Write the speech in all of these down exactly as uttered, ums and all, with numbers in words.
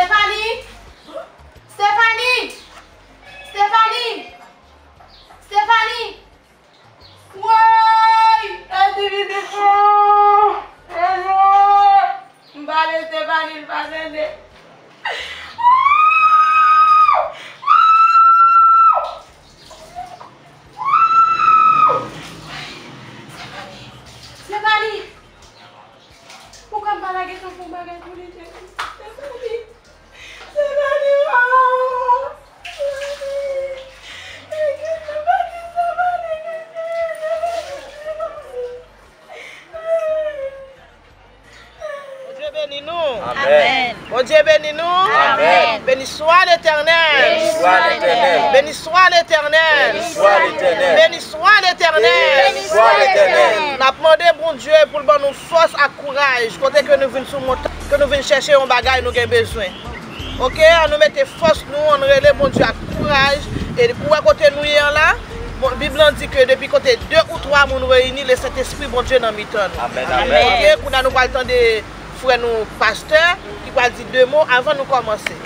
Stephanie! Stephanie! Stephanie! Stephanie! Woy! Endividi fou! Senyè! M pale Stephanie, l pa tande. Stephanie! Stephanie! Poukwa m pa lage tan fè yon bagay pou li, Jezi? Sèvi. Sèvi, waw. Sèvi. Sèvi, sèvi, sèvi. Bondye beni nou. Amèn. Bondye beni nou. Amèn. Béni soit l'Éternel. Béni soit l'Éternel. Béni soit l'Éternel. Béni soit l'Éternel. Béni soit l'Éternel. Béni soit l'Éternel. N ap mande Bondye pou l ban nou fòs ak kouraj kote ke nou vin sou montay, ke nou vin chèche yon bagay nou gen bezwen. Oke, ann nou mete fòs nou, ann rele Bondye ak kouraj. E pou wè kote nou ye an la, bon, Bib lan di ke depi kote de ou twa moun reyini, Lesentespri Bondye nan mitan nou. Amèn, amèn. Oke, kounye a nou pral tande frè nou pastè ki pral di de mo avan nou kòmanse.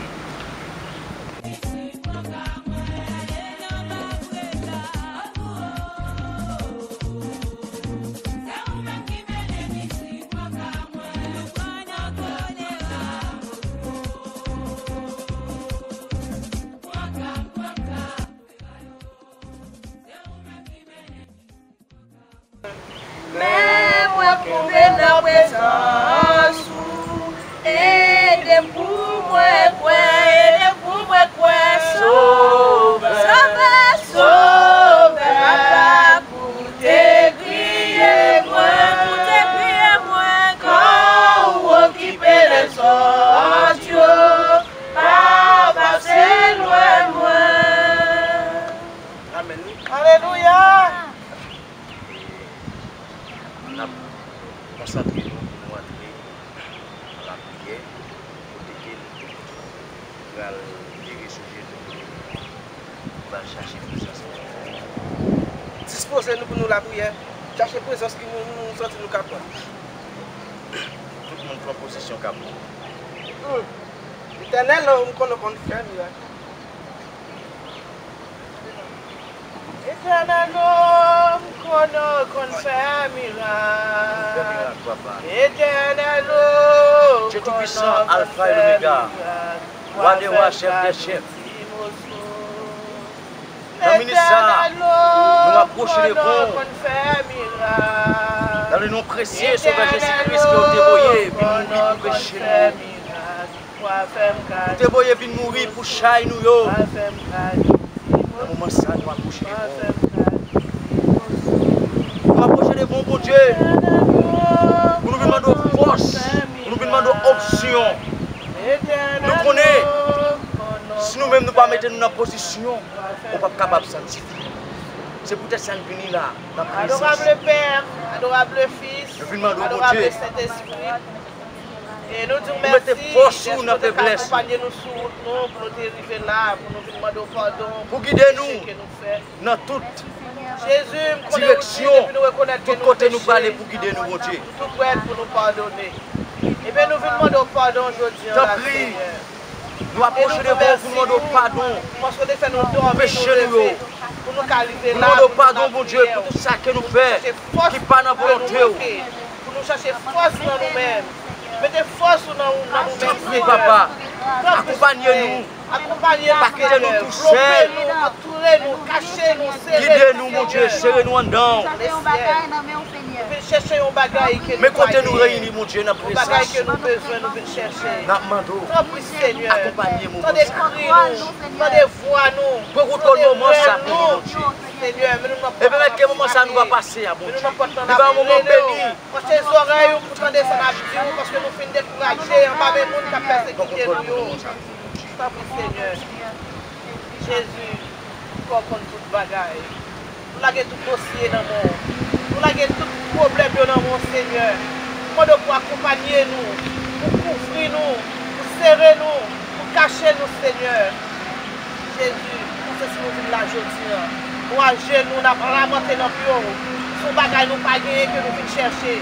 Men mwen konve nan prezans ou. Ede m pou mwen kwè, ede m pou mwen kwè. Sovè, Sovè, Sovè, Papa, koute kriye mwen, koute kriye mwen. Kan ou okipe lezòt yo, pa pase lwen mwen. Amèn, wi. Alelouya! E n ap konsantre nou pou nou antre nan lapriyè, kote ke nou pral vire sou jenou nou, nou pral chache prezans Bondye. Dispoze nou pou nou lapriyè, chache prezans li, nou, nou, nou santi nou kapab. Tout moun pran pozisyon k ap bon. Hmm. Letènèl, m konnen w konn fè mirak. Etènèl, m konnen w konn fè mirak. Fè mirak, papa. Etènèl, Dye Toupisan, Alfa e Omega, Wa dè wa, Chèf dè chèf. Nan minit sa a, nou rapwoche devan w. Nan le non presye Sovè Jezi Kris ke w te voye vin mouri pou peche nou yo. Ou te voye vin mouri pou chay nou yo. Nan moman sa, nou apwoche devan w. Nou apwoche devan w, Bondye, pou nou vin mande w fòs, pou nou vin mande w onksyon. Nou konnen, si nou menm nou pa mete nou nan pozisyon, ou p ap kapab sanktifye nou. Se poutèt sa n vini la, nan prezans ou. Adorable Père, adorable Fils, nou vin mande w, Bondye, adorable Saint-Esprit. E nou di w mèsi, mete fòs ou nan feblès nou. Akonpanye nou sou wout nou pou nou te rive la, pou nou vin mande w padon pou peche ke nou fè. Pou gide nou nan tout direksyon, tout kote nou prale pou gide nou, Bondye. Tanpri, nou apwoche devan w pou nou mande w padon pou peche nou yo, pou nou mande w padon, Bondye, pou tout sa ke nou fè ki pa nan volonte w. Pou nou chache fòs nan nou menm. Mete fòs ou nan, nan nou menm, Senyè. Tanpri, papa, akonpanye nou. Akonpanye nou, Senyè. Pa kite nou tousèl. Vlope nou, antoure nou, kache nou, sere nou, Senyè. Gide nou, Bondye, sere nou anndan w. Lesyèl. Nou vin chèche yon bagay ke nou pa genyen. Men kote nou reyini, Bondye, nan prezans ou. Yon bagay ke nou bezwen, nou vin chèche. N ap mande w, tanpri, Senyè, akonpanye moman sa. Tande kri nou, tande vwa nou, tande rèv nou, Senyè. Pran kontwòl moman sa pou nou, Bondye. E pèmèt ke moman sa nou va pase a, Bondye, li va yon moman beni. Panche zòrèy ou pou tande sa n ap di w, paske nou fin dekouraje anba men moun k ap pèsekite nou yo. Tanpri, Senyè. Jezi, ou kwè w konn tout bagay. Nou lage tout dosye nan men w. Nou lage tout pwoblèm yo nan men w, Senyè. Nou mande w pou akonpanye nou, pou kouvri nou, pou sere nou, pou kache nou, Senyè. Jezi, nou se si nou vin la jodi a, nou ajenou, n ap lamante nan pye w. Se yon bagay nou pa genyen ke nou vin chèche.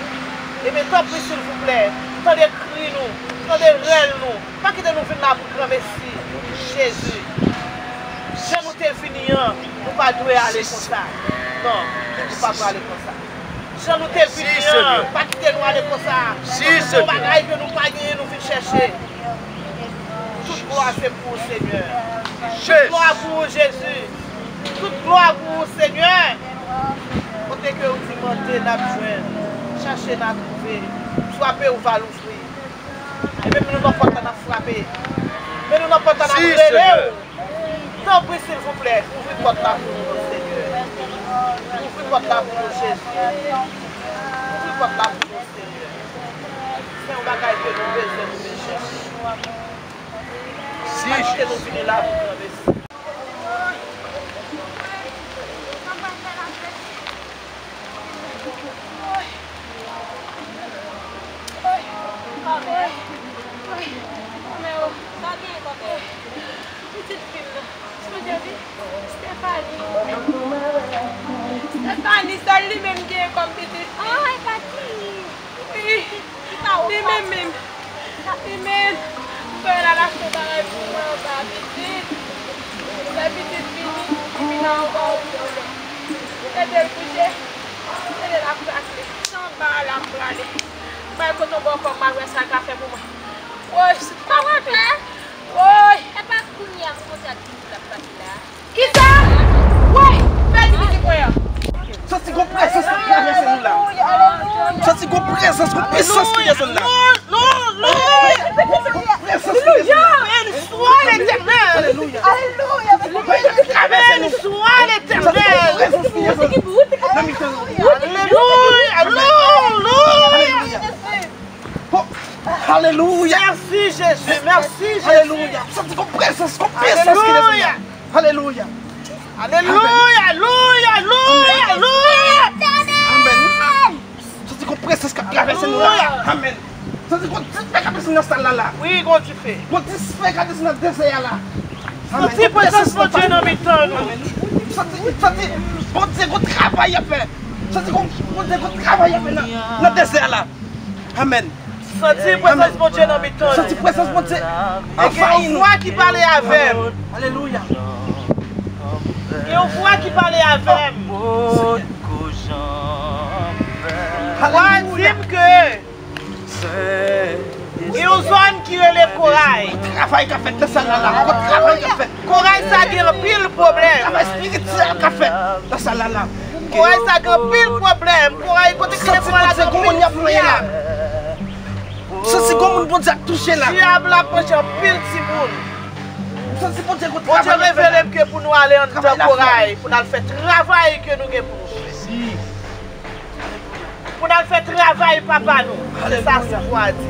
Ebyen, tanpri, silvouplè, tande kri nou, Tande rèl nou. Pa kite nou vin la pou granmesi. Jezi. Jan nou te vini an, nou pa dwe ale konsa. Non, nou pa dwe ale konsa. Jan nou te vini an, pa kite nou ale konsa. Paske se yon bagay ke nou pa genyen, nou vin chèche. Tout glwa se pou ou, Senyè. Tout glwa pou ou, Jezi. Tout glwa pou ou, Senyè. Kote ke ou di mande, n ap jwenn. Chache, n a twouve. Frape, ou va louvri. Ebyen, men nou nan pòt la, n ap frape. Men nou nan pòt la, n ap rele w. Tanpri, silvouplè, ouvri pòt la pou nou, Senyè. Ouvri pòt la pou nou, Jezi. Ouvri pòt la pou nou, Senyè. Se yon bagay ke nou bezwen, nou vin chèche. Pa kite nou vini la pou granmesi. Pitit fi m nan. Sonje wi, Stephanie. Stephanie, sèl li menm genyen kòm pitit fi. Wi, li menm menm. Li menm. M kwè l al achte bagay pou mwen anba, pitit. Lè pitit vini, li vin anba ou. Ede l kouche, ede l ap krache. Se anba a l ap prale. M al kote yon bò kòm m al wè sa l ka fè pou mwen. Woy, se pa wè klè. Woy. E pa kounye a pou Bondye ak pitit l ap pase la. Kisa? Woy! Pèdi pitit mwen an. Santi gon prezans k ap travèse nou la. Santi gon prezans, gon pwisans ki desann la. Gon prezans ki desann la. Alelouya! Alelouya! Alelouya! Alelouya! Alelouya! Alelouya! Oh, alelouya! Mèsi, Jezi. Mèsi, Jezi. Alelouya. M santi gon prezans, gon prezans ki desann la. Alelouya. Alelouya. Alelouya, alelouya, alelouya. Amèn. M santi gon prezans k ap travèse nou la. Amèn. M santi gon dife k ap desann nan sal la la. Wi, gon dife. Gon dife k ap desann nan dezè a la. Amèn. Santi prezans Bondye nan mitan nou. Amèn. M santi, m santi Bondye gon travay ap fè. M santi gon, Bondye gon travay ap fè nan, nan dezè a la. Amèn. Santi prezans Bondye nan mitan nou. Santi prezans Bondye anvayi nou. E gen yon vwa ki pale avè m. Alelouya. Gen yon vwa ki pale avè m. Vwa a di m ke gen yon zòn ki rele Koray. Travay k ap fèt nan sal la la. Travay k ap fèt. Koray sa gen anpil pwoblèm. Travay espirityèl k ap fèt nan sal la la. Koray sa gen anpil pwoblèm. Koray kote ki devan la gen anpil dyab. Santi gon moun Bondye ap touche la. Dyab la ap manje anpil timoun. Santi Bondye gon travay. Bondye revele m ke pou nou ale anndan Koray, pou n al fè travay ke nou gen pou nou fè. Pou n al fè travay Papa nou. Se sa vwa a di.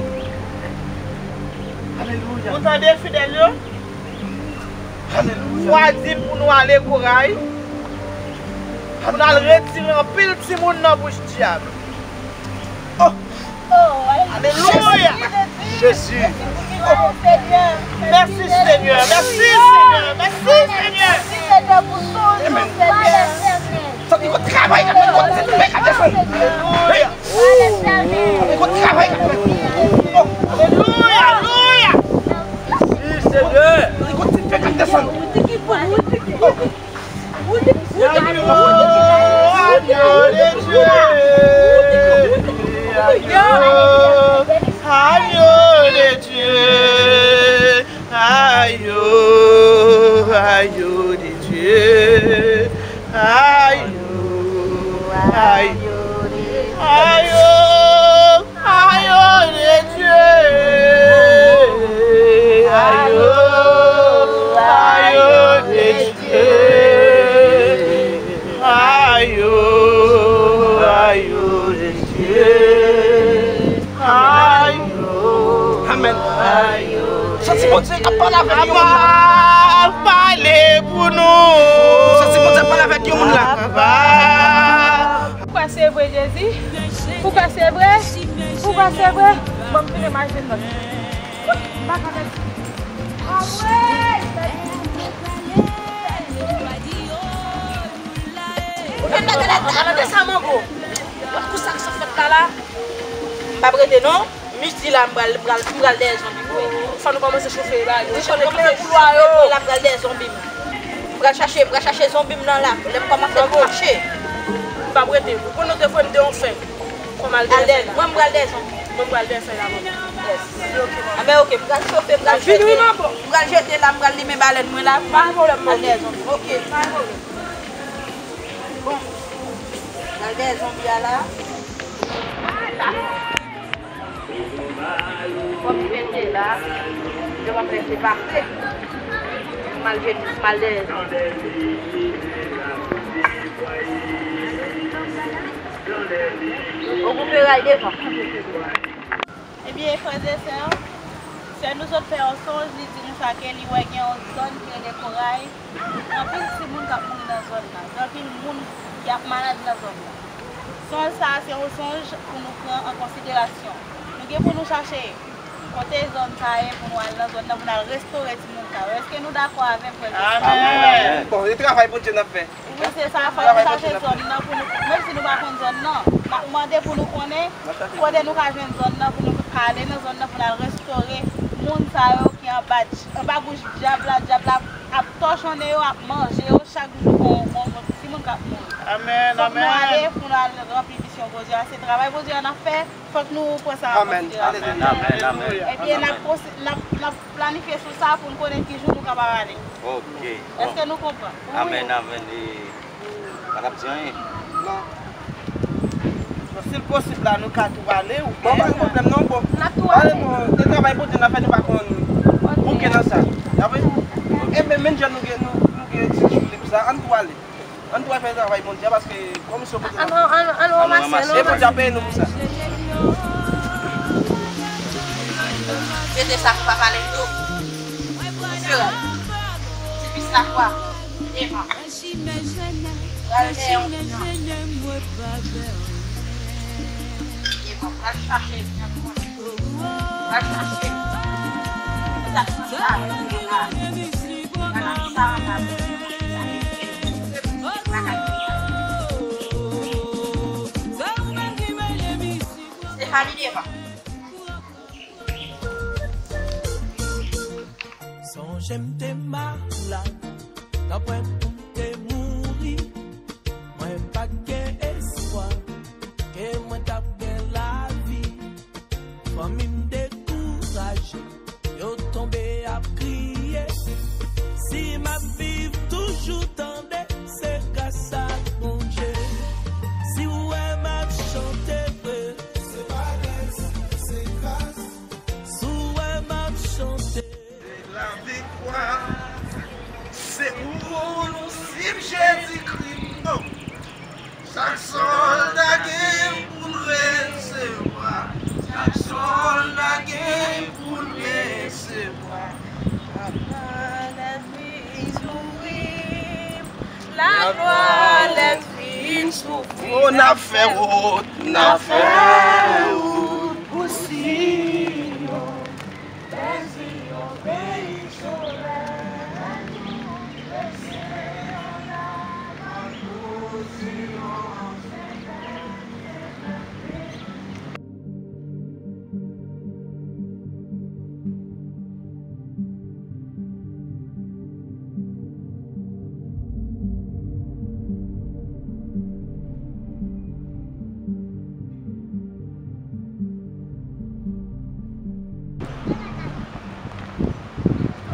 Alelouya. Ou tande, fidèl yo? Alelouya. Vwa a di m pou nou ale Koray. Pou n al retire anpil timoun nan bouch dyab. Oh! Alelouya. Jezi. Mèsi, Senyè. Mèsi, Senyè. Mèsi, Senyè. Amèn. Santi gon travay k ap fèt, gon dife k ap desann. Alelouya. Santi gon travay k ap fèt. Oh. Alelouya, alelouya. Wi, Senyè. Santi gon dife k ap desann. Oh. Agneau, agneau de Dieu. Agneau, agneau de Dieu. Agneau, agneau de Dieu. Agneau, agneau, agneau. Agneau de Dieu, agneau, agneau de Dieu, agneau, agneau de Dieu, agneau. Amèn. Santi Bondye k ap pale avèk yon moun la. Papa, pale pou nou. Santi Bondye ap pale avèk yon moun la. Papa. Ou kwè se vre, Jezi? Ou kwè se vre? Ou kwè se vre? Bon, m tounen m al jwenn lòt. M pa ka pèdi. Anmwey! Ou fè m gade la, gade sa, mango. Gad kou sa k sot fèt la, la. M p ap rete, non. Midi la, m pral, m pral, m pral dèyè zonbi m, wi. Fò nou kòmanse chofe la. Wi, fò nou kòmanse chofe pou lwa yo. Midi la, m pral dèyè zonbi m. M pral chache, m pral chache zonbi m nan la. Lè m kòmanse mache. M p ap rete. Ou konn nou te voye m deyò fè. Fò m al dèyè fè la. Mwen, m pral dèyè zonbi. Mwen, m pral dèyè fè la, manman. Yes. Ok, manman. A, men ok, m pral chofe, m pral jete. M pral jete la, m pral limen balèn mwen la. Pa gen pwoblèm, manman. M pral dèyè zonbi. Ok. Pa gen pwoblèm. Bon. M pral dèyè zonbi a la. Fò m mete la, yo pa prese pase. M al jete, m al dèyè. Okipe ray devan. Ebyen, frè e sè, sè nou sot fè yon sonj, li di nou sa ke li wè gen yon zòn ki rele Koray. Anpil timoun k ap mouri nan zòn nan. Gen anpil moun ki ap malad nan zòn nan. Sonj sa a se yon sonj pou nou pran an konsiderasyon. Nou gen pou nou chache kote zòn sa a ye pou nou al nan zòn nan, pou n al restore timoun sa yo. Èske nou dakò avè m, frè e sè? Amèn. Bon, e travay Bondye n ap fè. Wi, se sa, fò nou chache zòn nan pou nou, menm si nou pa konn zòn nan, n ap mande pou nou konnen kote nou ka jwenn zòn nan, pou nou ale nan zòn nan, pou n al restore moun sa yo ki anba, anba bouch dyab la, dyab la ap tòchonnen yo, ap manje yo, chak jou gon, gon, gon timoun k ap mouri. Amèn, amèn. Fòk nou ale pou nou al ranpli misyon Bondye a. Se travay Bondye a n ap fè, fòk nou pran sa an konsiderasyon. Amèn, amèn, amèn. Ebyen, n ap konsi-, n ap, n ap planifye sou sa pou n konnen ki jou nou kapab ale. Ok, bon. Èske nou konprann? Amèn, amèn. E, pa t ap di anyen? Non. Bon, si l posib la, nou ka tou ale, ou pa gen pwoblèm non, bon. N ap tou ale. Bon, se travay Bondye n ap fè, nou pa konn bouke nan sa. N ap, e men, menm jan nou gen, nou, nou gen ti jou lib sa, ann tou ale. Ann tou al fè travay Bondye a, paske komisyon Bondye n ap fè. Ann, ann, ann ranmase, ann ranmase. E Bondye ap peye nou pou sa. Mete sa pou pa pale dlo. Ti pis lakwa. Devan. Pral fè yon devan. Pral chache. Pral chache. Sa, sa, sa. Stephanie devan. Sonje m te malad, nan pwen pou m te mouri. Mwen pa t gen espwa ke mwen t ap gen lavi. Fanmi m dekouraje, yo tonbe ap kriye. Si m ap viv toujou, tande, se gras a Bondye. Si w wè m ap chante vre, se pa lès, se gras. Si w wè m ap chante. Se laviktwa, se pou nou swiv Jezikri, non. Chak sòlda gen pou l resevwa. Chak sòlda gen pou l resevwa. Lakwa lènmi soufri. Lakwa lènmi soufri. O, n ap fè wout, n ap fè wout pou Siyon.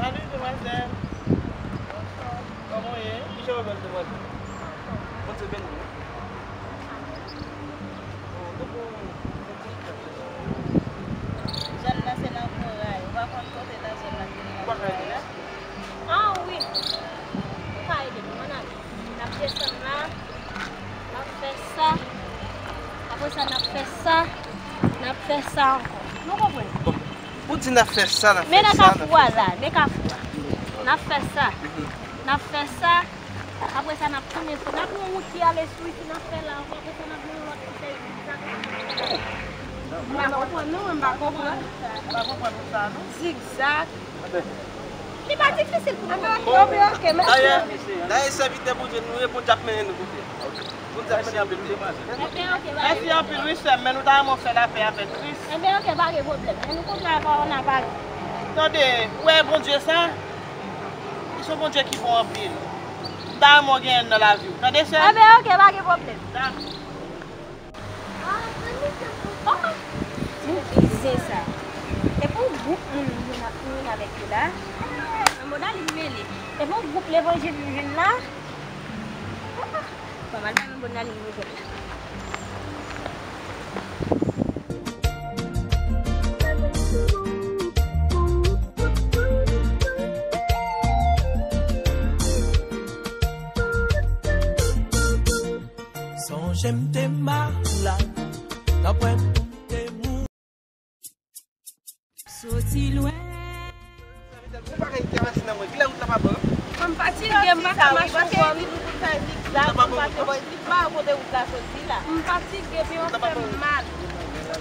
Salut, demwazèl. Bonswa. Kòman w ye? Kijan w bèl demwazèl? Anfòm. Bondye beni w. Amèn. Zòn nan se nan Koray. Ou pa konn kote nan zòn nan ki gen Koray la? Ah wi. Ou ka ede m, ann ale. N ap desann la. N ap fè sa. Apre sa, n ap fè sa. N ap fè sa ankò. Nou konprann? Bon, ou di n ap fè sa, n ap fè sa, n ap fè sa. Men nan kafou a la, men kafou a. N ap fè sa. N ap fè sa. Apre sa, n ap tounen sou, n ap yon wout ki ale sou isi, n ap fè la ankò. Apre sa, n ap yon lòt ki fè zigzag. M pa konprann non, mwen m pa konprann. M pa konprann sa non. Zigzag. Li pa difisil pou nou. Bon, ok, ok, mèsi. Dayè, dayè, sèvitè Bondye nou ye, Bondye ap mennen nou kote. Bondye ap mennen nou kote. Mèsi anpil, wi, sè m, men nou ta renmen w fè lapè avèk Kris. Enben, ok, pa gen pwoblèm. Men nou kontre avè w nan Pari. Tande, ou wè Bondye sa? Li se yon Bondye ki bon anpil. M ta renmen w genyen l nan lavi w. Tande, sè m? Enben, ok, pa gen pwoblèm. Dakò. Oh, men ki zen sa. E pou gwoup moun nou jwenn ap, nou jwenn avèk yo la. Manbo Dalin mele. E pou gwoup levanjil nou jwenn la. Bon, m al bay manbo Dalin nouvèl la. Sonje m te malad, nan pwen pou m te mouri. Soti lwen. Ou pa ka kite masin nan mwen. Kilè wout la pa bon? Mwen m fatige, m pa ka mache ankò. M fatige, pi mwen fè m mal.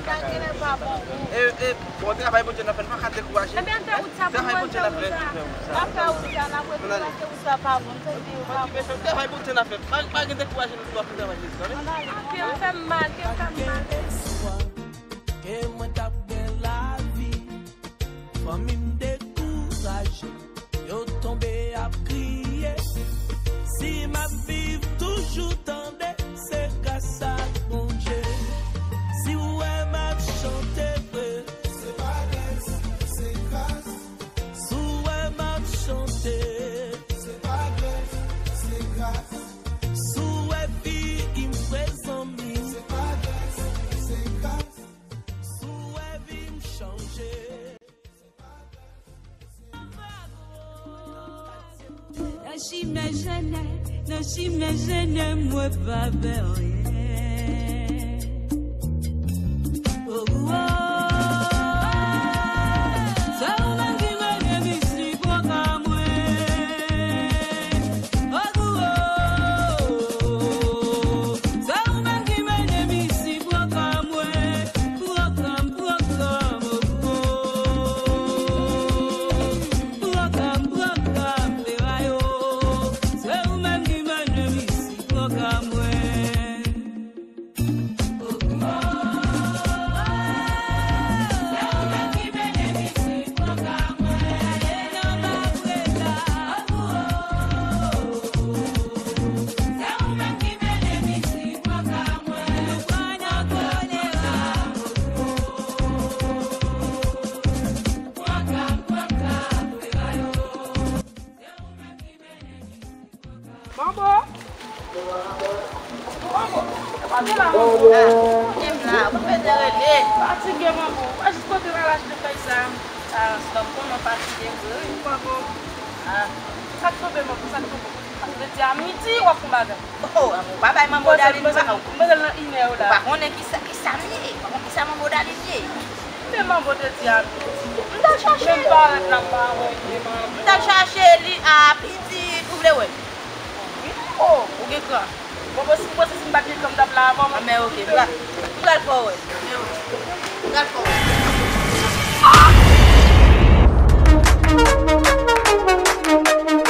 Sa genlè pa bon. E, e, bon, travay Bondye n ap fè, nou pa ka dekouraje. Ebyen, fè wout sa pou mwen, fè wout sa. N ap fè wout sa, n ap retounen, paske wout sa pa bon, m santi yo pa bon. Travay Bondye n ap fè, pa, pa gen dekouraje, nou tou ap travay Jezi, tande? Kè m fè m mal, kè m fè m mal. Ke mwen t ap gen lavi, fanmi m dekouraje, yo tonbe ap kriye. Si m ap viv toujou, tande, se gras a Bondye. Si w wè m ap chante vre, se pa gras, se gras. Si w wè m ap chante, se pa gras, se gras. Si w wè vi m fre, zanmi, se pa gras, se gras. Si w wè vi m chanje. Nan chimen jennen, nan chimen jennen, mwen pa pè anyen. Oh, oh, oh. Se ou menm ki mennen m isi, pran ka mwen. Oh, oh, oh. Se ou menm ki mennen m isi, pran ka mwen. Pran ka m, pran ka m, oh, oh. Pran ka m, pran ka m, se pa yo. Se ou menm ki mennen m isi, pran ka mwen. Manbo! Manbo! Kote la, manbo? Ah, m la, ou bezwen rele? Fatige, manbo. Ou pa jis pote m al achte fèy sa. Ah, sè m, kòman fatige vre, wi. Manbo. Ah. Sa k tonbe, manbo, sa k tonbe? Paske te di a midi, w ap fè yon bagay. Oh, ou pa bay manbo Dalin sa. M bezwen l nan inè yo la. Ou pa konnen kisa, kisa m ye. Ou pa konnen kisa manbo Dalin ye. Men manbo te di a midi. M t al chache li. Menm parèt la m pa wè l, manbo. M t al chache li a midi, ou vle wè l? Oh, ou gen kran. Bon, bon, si, bon, si m pa t gen kran, m t ap la avan w. Ah, men ok, m pral, m pral fè w wè l. Men ok. M pral fè w wè l.